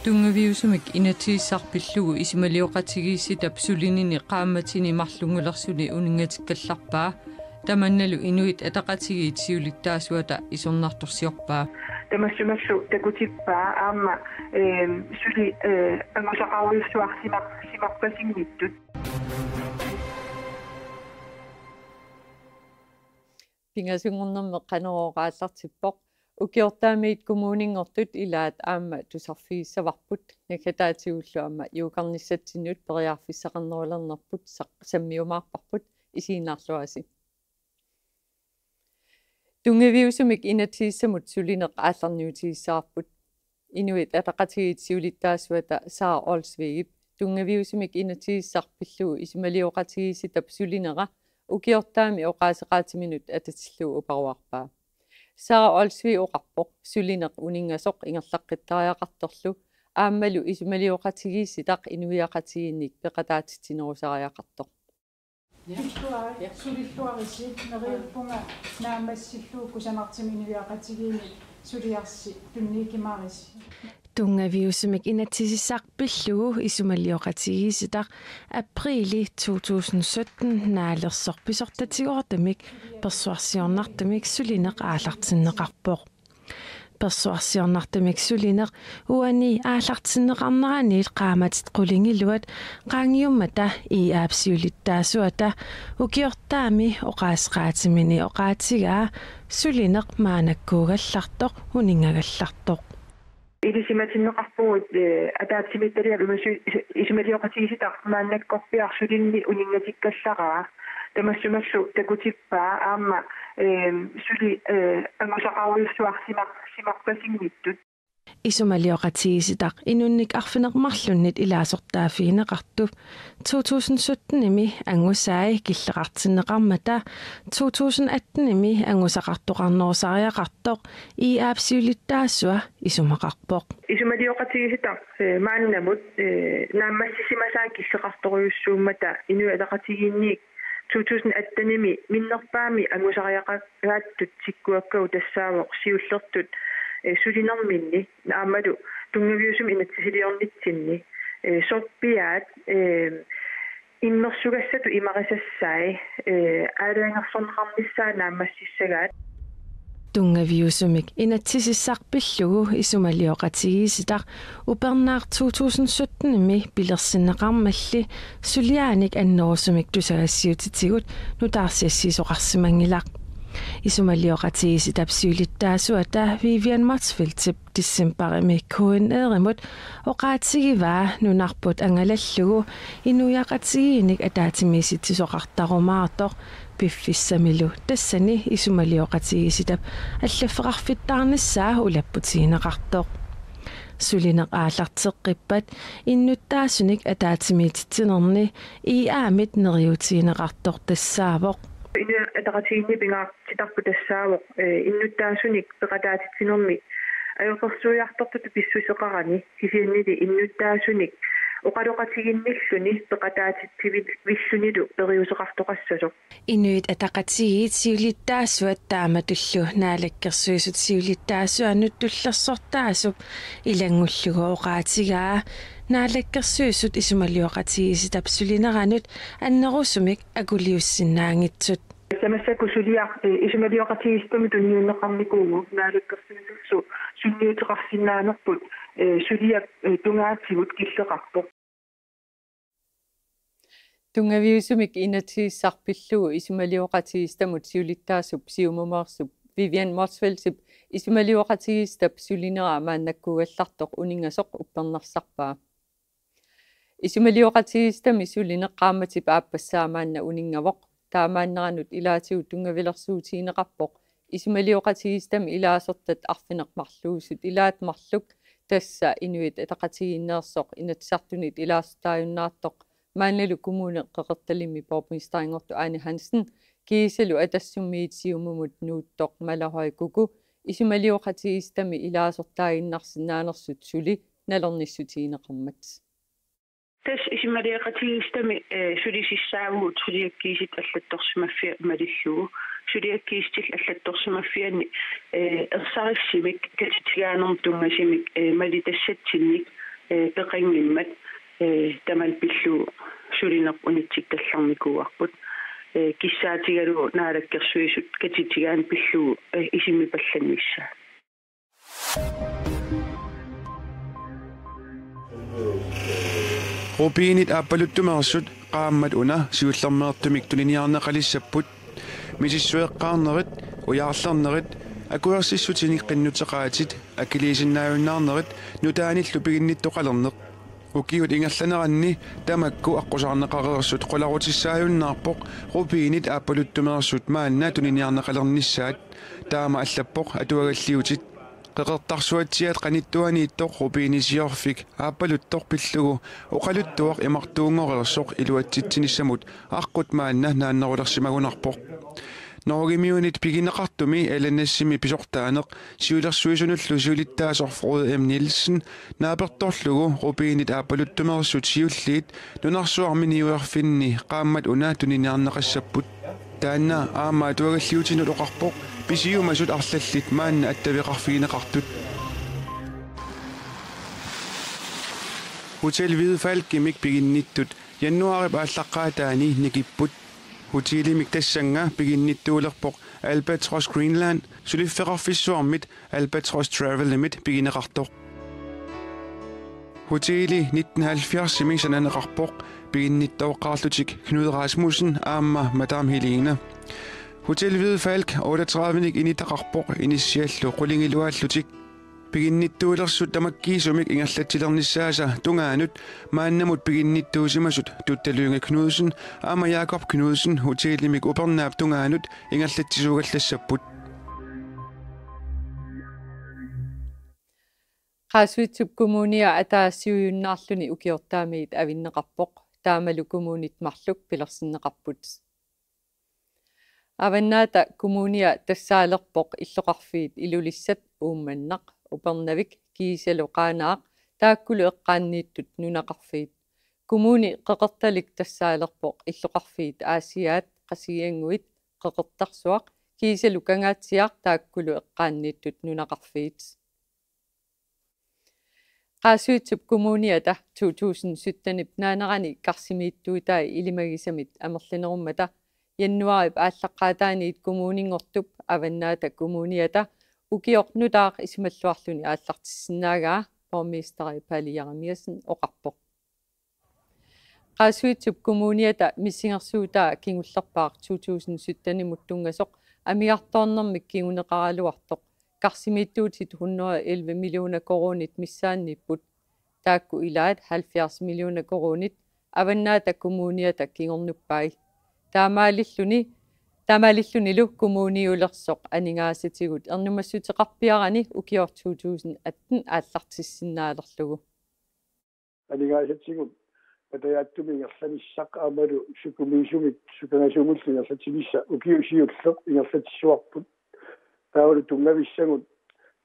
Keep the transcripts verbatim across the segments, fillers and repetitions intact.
Tunngaviusumik inatsisissaq pillugu isumalioqatigiissitap sulinini qaammatini marlunngulersuni uninngatikkallarpaa. Tamannalu Inuit Ataqatigiit siulittaasuata isornartorsiorpaa. Tamassumalu takutippaa aamma, eem, suli, ee, angusaqarujussuaq simaq-, simarpasinngitsut. Pingasunngornermi Qanorooq aallartippoq. Ukiortaamiit kommuninngortut ilaat aamma tusarfigissavarput. Naggataatigullu aamma juukarnissatsinnut periarfissaarnerulernerput saq-, sammiumaarparput, isiginnaarluarisi. Tunngaviusumik inatsisissamut sulineq aallarniutigissavarput. Inuit Ataqatigiit siulittaasuata Sara Olsvigip tunngaviusumik inatsisissaq pillugu isumalioqatigiissitap sulinera ukiortaami oqaaseqaatiminut atatillugu uparuarpaa. Sara Olsvig oqarpoq sulineq uninngasoq ingerlaqqittariaqartorlu aammalu isumalioqatigiissitaq inuiaqatigiinnik peqataatitsinerusariaqartoq. Illuari, sulilluarisi, neriuppunga naammassillugu kusanartumik inuiaqatigiinni suliarsi tunniukkumaarisi. Tunngaviusumik inatsisissaq pillugu isumalioqatigiissitaq apriili to tusind sytten naalersorpisortatigoortumik persuarsiornartumik sulineq aallartinneqarpoq. Persuarsiornartumik sulineq uani aallartinneqarneraniit qaammatit qulingiluat qaangiummata I A-p siulittaasuata ukiortaami oqaaseqaatimini oqaatigaa sulineq maannakkuugallartoq uninngagallartoq. Ilisimatinneqarpugut, ee, ataatsimiititaliap imasu-, isu-, isumalioqatigiissitaq maannakkorpiaq sulinni uninngatikkallaraa. Tamassumalu takutippaa aamma, eem, suli, ee, angusaqarujussuaq simaq-, simarpasinngitsut. Isumalioqatigiissitaq inunnik arfineq-marlunnit ilaasortaaffigineqartup to tusind syttenimi angusai killeqartinneqarmata to tusind attenimi angusaqartoqarnerusariaqartoq I A-p siulittaasua isumaqarpoq. Isumalioqatigiissitaq, ee, maannamut, ee, naammassisimasaa killeqartorujussuummata Inuit Ataqatigiinniit to tusind attenimi minnerpaamik angusariaqartut tikkuakkagut tassaavoq siullertut, ee, sulinerminni aammalu tunngaviusumik inatsisiliornitsinni, ee, sorpiaat, ee, immersugassatut imarisassai, ee, aalajangersorneqarnissaat naammassissagaat. Tunngaviusumik inatsisissaq pillugu isumalioqatigiissitaq upernaaq to tusind syttenimi pilersinneqarmalli suliaanik annerusumik tusagassiuutitigut nutaarsiassiisoqarsimanngilaq. Isumalioqatigiissitap siulittaasuata Vivian Motzfeldtip decembarimi K N R-imut oqaatigivaa nunarput angalallugu inuiaqatigiinnik ataatsimiisitsisoqartarumaartoq piffissamilu tassani isumalioqatigiissitap allaffeqarfittaarnissaa ulapputigineqartoq. Sulineq aallarteqqippat innuttaasunik ataatsimiititsinerni I A-mit neriuutigineqartoq tassaavoq. Inuit Ataqatigiinni pingaartitarput tassaavoq, ee, innuttaasunik peqataatitsinermi ajoqersuiartortutut pissuseqarani kisiannili innuttaasunik oqaloqatiginnilluni peqataatitsivillunilu periuseqartoqassasoq. Inuit Ataqatigiit siulittaasuat taamatullu Naalakkersuisut siulittaasuannut tullersortaasup ilanngullugu oqaatigaa Naalakkersuisut isumalioqatigiissitap sulineranut annerusumik akuliussinnaanngitsut. Tassa massakkut suliaq, ee, isumalioqatigiissitami tunniunneqarnikuuvoq, Naalakkersuisullu sunniuteqarsinnaanerput, ee, suliap, ee, tungaatigut killeqarpoq. Tunngaviusumik inatsisissaq pillugu isumalioqatigiissitamut siulittaasup siumumeersup Vivian Motzfeldtip isumalioqatigiissitap sulinera maannakkuugallartoq uninngasoq uppernarsarpaa. Isumalioqatigiissitami sulineq qaammatip aappassaa maanna uninngavoq. Taamaanneranut ilaatigut tunngavilersuutigineqarpoq isumalioqatigiissitami ilaasortat arfineq-marluusut ilaat marluk, tassa Inuit Ataqatigiinneersoq, Inatsisartunit ilaasortaajunnaartoq maannalu Kommune Qeqertalimmi borgmesterinngortoq Ane Hansen kiisalu Atassummiit Siumumut nuuttoq Malaroi Kuku isumalioqatigiissitami ilaasortaaginnarsinnaanersut suli nalornissutigineqarmat. Tassa isumalioqatigiissitami, ee, sulisissaavugut suliakkiissutit allattorsimaffiat malillugu. Suliakkiissutillu allattorsimaffianni, eh, ersarissumik katitigaanermut tunngasumik, eh, malitassatsinnik, eh, peqanngimmat, eh, tamanna pillugu sulineq unitsikkallarnikuuarput. Eh, kissaatigalugu Naalakkersuisut katitigaanni pillugu, eh, isimmipallannissaat. Rubinit aappaluttumeersut qaammat una siullermeertumik tuniniarneqalissapput. Misissueqqaarnerit, ujaarlernerit, akuersissutinik qinnuteqaatit, akiliisinnaajunnaarnerit, nutaanillu piginnittoqalerneq. Ukiut ingerlaneranni tamakku aqqusaarneqareersut qularutissaajunnaarpoq rubinit aappaluttumeersut maanna tuniniarneqalernissaat, taama allappoq atuagalliutit. Qeqertarsuatsiaat qanittuaniittoq rubinisiorfik aappaluttoq pillugu oqaluttuaq imartuunngoreersoq iluatsitsinissamut aqqut maanna naannerulersimagunarpoq. Norgemiunit pigineqartumi L N S-imi pisortaaneq siulersuisunullu siulittaasoq Frode M. Nielsen naapertorlugu rubinit aappaluttumeersut siulliit nunarsuarmi niuerfinni qaammat una tuniniarneqassapput. Taanna aamma atuagalliutinut oqarpoq pisiumasut arlallit maanna attaveqarfigineqartut. Hotel Hvidfalkimik piginnittut januaarip aallaqqaataani nikipput. Hotelimik tassannga piginnittuulerpoq Albatross Greenland, suliffeqarfissuarmit Albatross Travelimit pigineqartoq. Hoteli nitten halvfjerdsimi sananeqarpoq, piginnittooqqaarlutik Knud Rasmussen aamma Madame Helene. Hotel Hvidfalk otteogtredivenik initaqarpoq inissiallu qulingiluaallutik. Piginnittuulersut tamakkiisumik ingerlatsilernissaasa tungaanut maannamut piginnittuusimasut Tutta Lynge Knudsen aamma Jakob Knudsen hotelimik upernaap tungaanut ingerlatsisuugallassapput. Qaasuitsup Kommunia ataasiujunnaarluni ukiortaamiit avinneqarpoq, taamalu kommunit marluk pilersinneqarput. Avannaata Kommunia tassaalerpoq illoqarfiit Ilulissat, Uummannaq, Upernavik kiisalu Qaanaaq, taakkulu eqqaanniittut nunaqarfiit. Kommuni Qeqertalik tassaalerpoq illoqarfiit Aasiaat, Qasigiannguit, Qeqertarsuaq kiisalu Kangaatsiaq, taakkulu eqqaanniittut nunaqarfiit. Qaasuitsup Kommuniata to tusind syttenip naanerani karsimiittuutai ilimagisamit amerlanerummata januaarip aallaqqaataaniit kommuninngortup Avannaata Kommuniata ukioq nutaaq isumalluarluni aallartissinnaagaa borgmesteri Palle Jeremiassen oqarpoq. Qaasuitsup Kommuniata missingersuutaa kingullerpaaq to tusind syttenimut tunngasoq amigartoornermik kinguneqaraluartoq karsimiittuutit hundrede og elleve millioner koruunit missaanniipput. Taakku ilaat halvfjerds millioner koruunit Avannaata Kommuniata kingornuppai. Taamaalilluni, taamaalillunilu kommuniulersoq aningaasatigut ernumassuteqarpiarani ukioq to tusind atten aallartissinnaalerlugu. Aningaasatigut patajaatsumik ingerlanissaq aammalu sukumiisumik sukangasuumillu ingerlatsinissaq ukiut siulleq ingerlatsisuarput. Taavalu tunngavissagut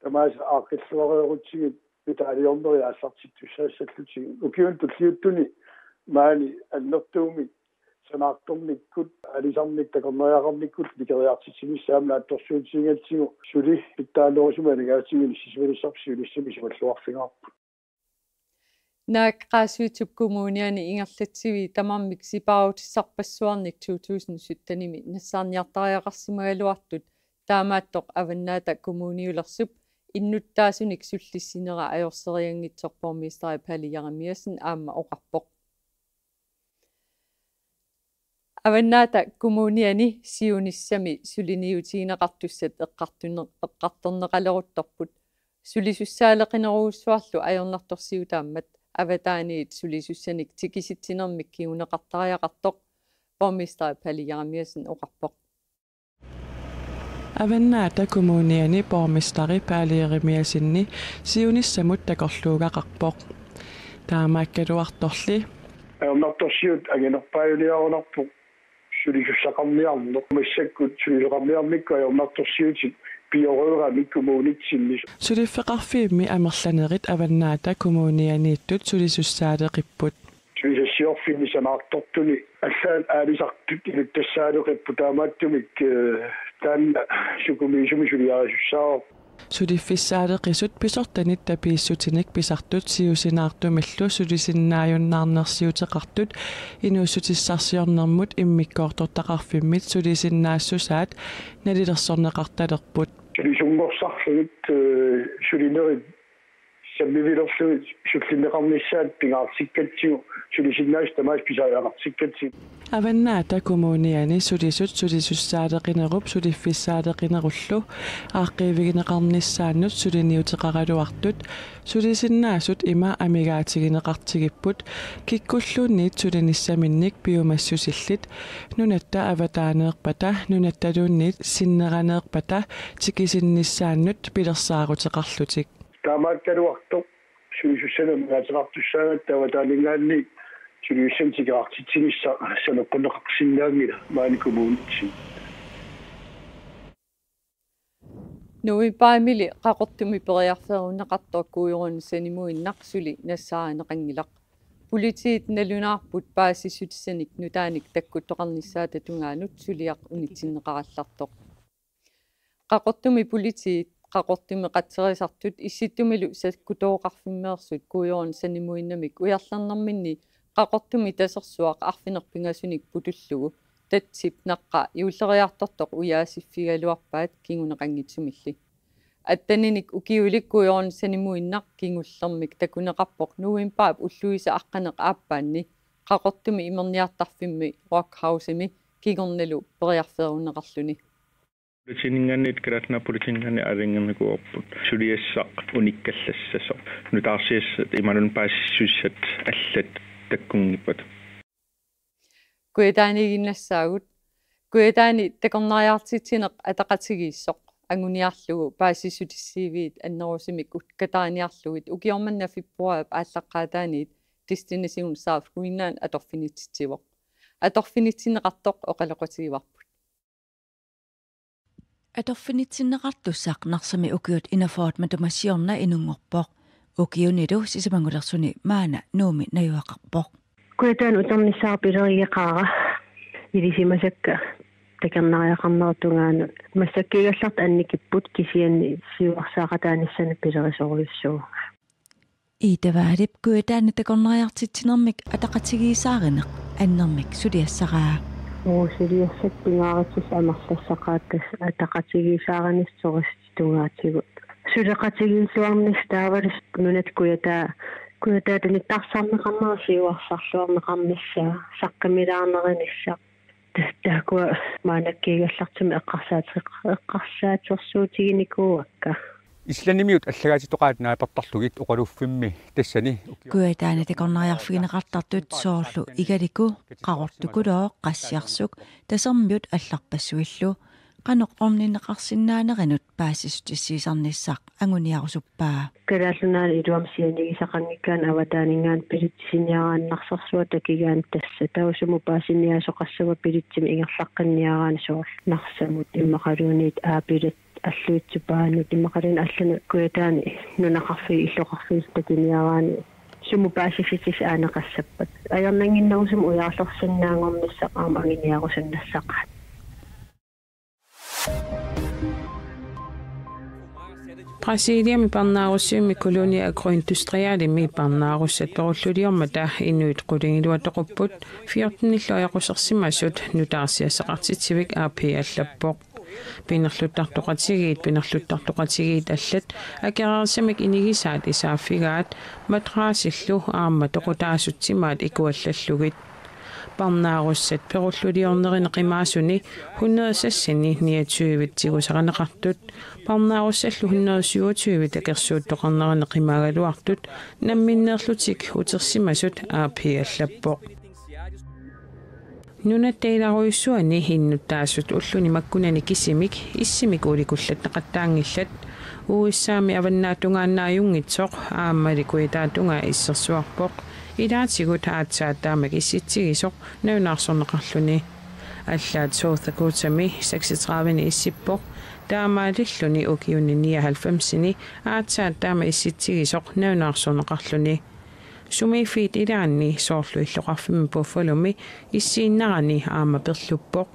tamaasa aaqqilluareerutsigit nutaaliornerit aallartittussaassallutigit. Ukiuni tulliuttuni maani annertuumik sanaartornikkut, aalisarnik takornariaqarnikkut nikeriartitsinissaa aamma naatsorsuutigigatsigu suli pitsaanerusumik aningaasatigut inissisimanissarput siunissami isumalluarfigaarput. Naak Qaasuitsup Kommuniani ingerlatsivii tamarmik sipaarutissarpassuarnik to tusind syttenimi nassaarniartariaqarsimagaluartut, taamaattoq Avannaata Kommuniulersup innuttaasunik sullissinera ajorserianngitsoq borgmesteri Palle Jeremiassen aamma oqarpoq. Avannaata Kommuniani siunissami suliniutigineqartussat eqqartunne-, eqqartorneqaleruttorput. Sulisussaaleqinerujussuarlu ajornartorsiutaammat avataaniit sulisussanik tikisitsinermik kinguneqartariaqartoq, borgmesteri Palle Jeremiassen oqarpoq. Avannaata Kommuniani borgmesteri Palle Jeremiassenip siunissamut takorluugaqarpoq. Taamaakkaluartorli ajornartorsiut anginerpaajuniarunarpoq sulisussaqarniarneq. Massakkut sulisoqarniarnikkut ajornartorsiutit pioreeramik kommunitsinni. Suliffeqarfiimmi amerlanerit Avannaata Kommunianiittut sulisussaaleqipput. Sulisas- Siorfinni sanaartortuni allaat aalisartut iluatsissaaleqipput, taamaattumik, eh, taanna sukumiisumik suliarisussaavarput. Suliffissaaleqisut pisortanit tapiissutinik pisartut siusinaartumillu sulisinnaajunnaarnersiuteqartut inuussutissarsiornermut immikkoortortaqarfimmit sulisinnaassusaat nalilersorneqartalerput. Sulisunngorsarlugit, eh, sulinerit sammivilerlugit sullinneqarnissaat pingaartikkatsigu sulisinnaasut tamaasa pisariaqartikkatsigu. Avannaata Kommuniani sulisut sulisussaaleqinerup suliffissaaleqinerullu aaqqiivigineqarnissaannut suliniuteqaraluartut sulisinnaasut ima amigaatigineqartigipput, kikkulluunniit sulinissaminnik piumassusillit nunatta avataaneerpata, nunattaluunniit sinneraneerpata tikisinnissaannut pilersaaruteqarlutik. Taamaakkaluartoq sulisussanik amigaateqartussaagatta avataaninngaanniit sulisussanik tikeraartitsinissaq saneqqunneqarsinnaanngilaq maani kommunitsinni. Novembarimi Qaqortumi periarfeerunneqartoq Kuujoruni sanimuinnaq suli nassaarineqanngilaq. Politiit nalunaarput paasissutissanik nutaanik takkuttoqarnissaata tungaanut suliaq unitsinneqarallartoq. Qaqortumi politiit, Qaqortumi qatserisartut Issittumilu sakkutooqarfimmeersut Kuujoruni sanimuinnamik ujarlernerminni Qaqortumi Tasersuaq arfineq-pingasunik putullugu tatsip naqqa juulleriartortoq ujaasiffigaluarpaat kinguneqanngitsumilli. Atteninik ukiulik Kuujoruni sanimuinnaq kingullermik takuneqarpoq novembarip ulluisa aqqaneq aappaanni Qaqortumi imerniartarfimmi Rock Housemi kingornalu periarfeerunneqarluni. Politiininngaanniit, Kalaallit Nunaat Politiininngaanniit aalajangerneqarpoq suliassaq unikkallassasoq. Nutaarsiassat imaluunniit paasissutisat allat takkunngippata. Kujataaniiginnassaagut. Kujataani takornariartitsineq ataqatigiissoq anguniarlugu paasissutissiiviit annerusumik ukkataaniarlugit ukioq manna februaarip aallaqqaataaniit Destination South Greenland atorfinitsitsivoq. Atorfinitsinneqartoq oqaloqatigivarput. Atorfinitsinneqartussaq Narsami ukiut enogfyrre matuma siorna inunngorpoq. Ukiunilu sisamangulersuni maanna Nuummi najugaqarpoq. Kujataani uternissaa pilerigeqaara ilisimasakka takornariaqarnerup tungaanut. Massakkuugallartut annikipput kisianni siuarsaaqataanissaanut pilerisorujussuuvunga. Ida Wallip Kujataani takornariartitsinermik ataqatigiissaarineq annermik suliassaraa. Uu, suliassat pingaarutillit amerlassaqaat, tassa ataqatigiissaarineq turistit tungaatigut. Suleqatigiilluarnissaq taavalu nunat kujataa, kujataata nittarsaarneqarnerat siuarsarluarneqarnissaa, saqqummilaarnerinissaq. Tassa taakkua maannakkut kikkallartumik eqqarsaateq-, eqqarsaatersuutiginikuuakka. Islandimiut allagaatitoqaat naapertarlugit oqaluffimmi tassani. Kujataani takornariarfigineqartartut soorlu Igaliku, Qaqortukulooq, Qassiarsuk, Tasermiut allarpassuillu qanoq orninneqarsinnaanerinut paasissutissiisarnissaq anguniarusuppaa. Kalaallit Nunaanni iluamik sianigisaqanngikkaanni avataaninngaanniit bilitsisiniaraanni Narsarsuaq takigaanni tassa taava sumut paasiniaasoqassava bilitsimik ingerlaqqinniaraanni soorlu Narsamut immaqaluunniit Aapilat Alluitsup Paanut immaqaluunniit allanut Kujataani nunaqarfiit illoqarfiit takiniaraanni sumut paasissutissat aaneqassappat. Ajornannginnerusumik ujaarlersinnaanngornissaq aamma anguniarusunnassaqaat. Brasiliami parnaarussivimmi Colonia Agroindustrialimi parnaarussat perulluliormata inuit qulingiluat toqupput fjortenillu ajoqusersimasut nutaarsiassaqartitsivik A P allappoq. Pinerluttartoqatigiit, pinerluttartoqatigiit allat akereersamik inigisaat isaaffigaat matraasillu aamma toqutaasut timaat ikuallallugit. Parnaarussat perulluliornerini qimaasuni hundrede seksini niogtyve tigusarineqartut, parnaarussallu hundrede syvogtyve akersuuttoqarnerini qimaagaluartut namminneerlutik utersimasut A P allappoq. Nunatta ilarujussuani innuttaasut ulluni makkunani kisimik issimik uulikullattaqattaanngillat. U S A-mi avannaatungaannaajunngitsoq aammali kujataatungaa issersuarpoq. Ilaatigut aatsaat taamak issitsigisoq nalunaarsorneqarluni. Allaat South Dakotami seksogtredive-ni issippoq. Taamaalilluni ukiuni nioghalvfemsini aatsaat taama issitsigisoq nalunaarsorneqarluni. Sumiiffiit ilaanni soorlu illoqarfimmi Buffalomi issiinnarani aamma perluppoq.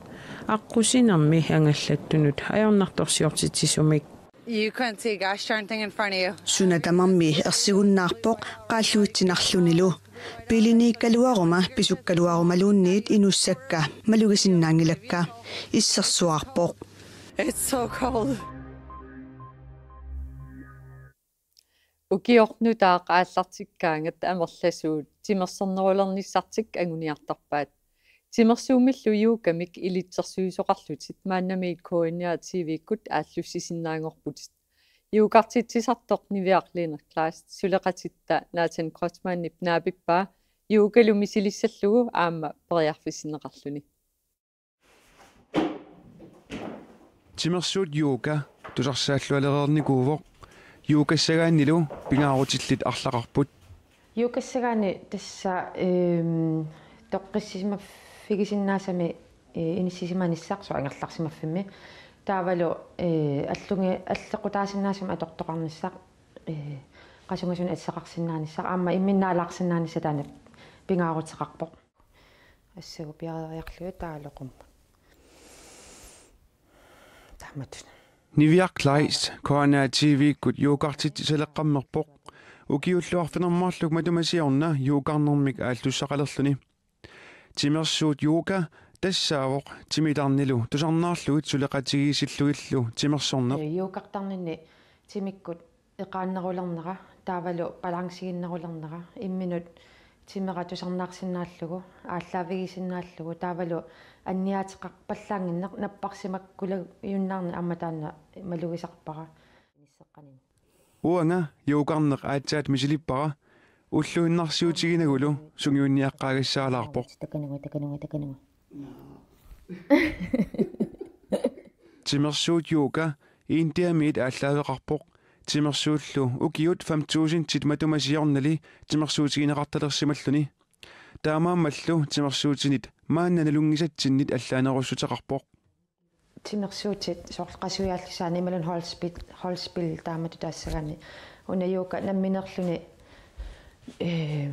Aqqusinermi angallattunut ajornartorsiortitsisumik. You couldn't see a gosh darn thing in front of you. Suna tamarmi ersigunnaarpoq qaalluitsinarlunilu. Biiliniikkaluaruma pisukkaluarumaluunniit inussakka malugisinnaanngilakka. Issersuarpoq. It's so cold. Ukiornutaaq aallartikkaangat amerlasuut timersornerulernissartik anguniartarpaat. Timersuummillu yogamik ilitsersuisoqarlutit maannamiit K N R T V-kkut aallussisinnaanngorputit. Yogartitsisartoq Niviaq Lennert Kleist suleqatitta Nathan Kreutzmannip naapippaa yogalu misilissallugu aamma periarfissinneqarluni. Timersuut yoga tusarsaallualereernikuuvoq. Yogassagaannilu pingaarutillit arlaqarput. Yogassagaanni tassa ehm toqqissisimaffigisinnaasami eh, inissisimanissaq soorlu angerlarsimaffimmi. Taavalu eh allungi allequtaasinnaasami atortoqarnissaq eh qasungasunik asseqarsinnaanissaq aamma imminnut naalaarsinnaanissaq taanna pingaaruteqarpoq. Assagu piareeriarlugit taaloqummut. Taamatut. Niviaq Kleist K N R T V-kkut yogartitsisaleqqammerpoq. Ukiullu arfineq-marluk matuma siorna yogarnermik aallussaqalerluni. Timersuut yoga tassaavoq timitarnilu tusarnaarlugit suleqatigiissillugillu timersorneq. Yogartarninni timikkut eqaannerulernera taavalu balanceginnerulernera imminut timera tusarnaarsinnaallugu aallaavigiissinnaallugu taavalu anniaateqarpallaannginneq napparsimakkulajunnaarneq aamma taanna malugisarpara. Uanga yogarneq aatsaat misilippara, ulluinnarsiutiginagulu sungiunniaqqaagassaalaarpoq. Timersuut yoga Indiamiit aallaaveqarpoq. Timersuullu ukiut fem tusindit matuma siornali timersuutigineqartalersimalluni. Taamaammallu timersuutinit maanna nalunngisatsinnit allaanerussuteqarpoq. Timersuutit soorlu qasuiaallisaani imaluunniit holdspil, holdspil taamatut taassagaanni una yoga nammineerluni eh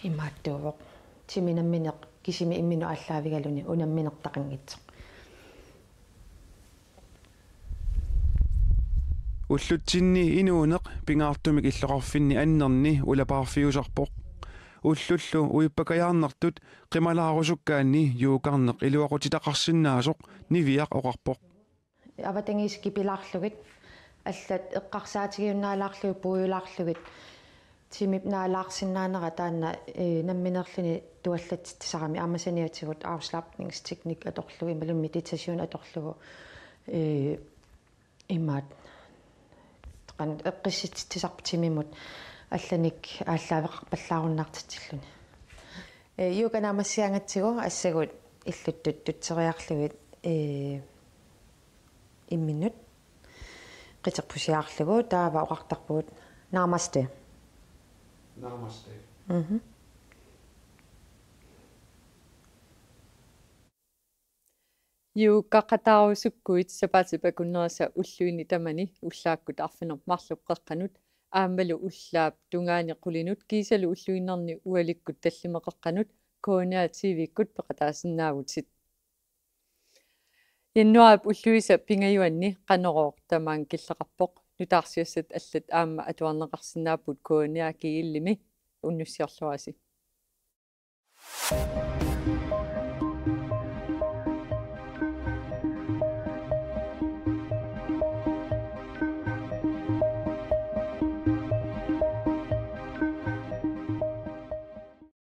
imaattuuvoq. Timi nammineq kisimi imminut aallaavigaluni unamminertaqanngitsoq. Ullutsinni inuuneq pingaartumik illoqarfinni annerni ulapaarfiusarpoq. Ullullu uippakajaarnartut qimalaarusukkaanni yogarneq iluaqutitaqarsinnaasoq Niviaq oqarpoq. Avatangiisit kipilaarlugit allat eqqarsaatigiunnaalaarlugit puiulaarlugit timip naalaarsinnaanera taanna eh nammineerluni tuallatsitsisarami aamma saniatigut afslapningsteknik atorlugu imaluunniit meditation atorlugu eh imaat qanoq eqqissitsitsisarput timimut allanik aallaaveqarpallaarunnaartitsilluni. Eh yoga naammassigaangatsigu assagut illuttut tutseriarlugit eh imminut qiterpusiarlugu taava oqartarpugut namaste. Namaste. Mhm. Yogaqqataarusukkuit sapaatip akunnerisa ulluini tamani ullaakkut arfineq-marluk qeqqanut aammalu ullaap tungaani qulinut kiisalu ulluinnarni ualikkut tallimat qeqqanut K N R T V-kkut peqataasinnaavutit. Januaarip ulluisa pingajuanni Qanorooq tamaanga killeqarpoq. Nutaarsiassat allat aamma atuarneqarsinnaapput K N R G-imi. Unnussiorluarisi.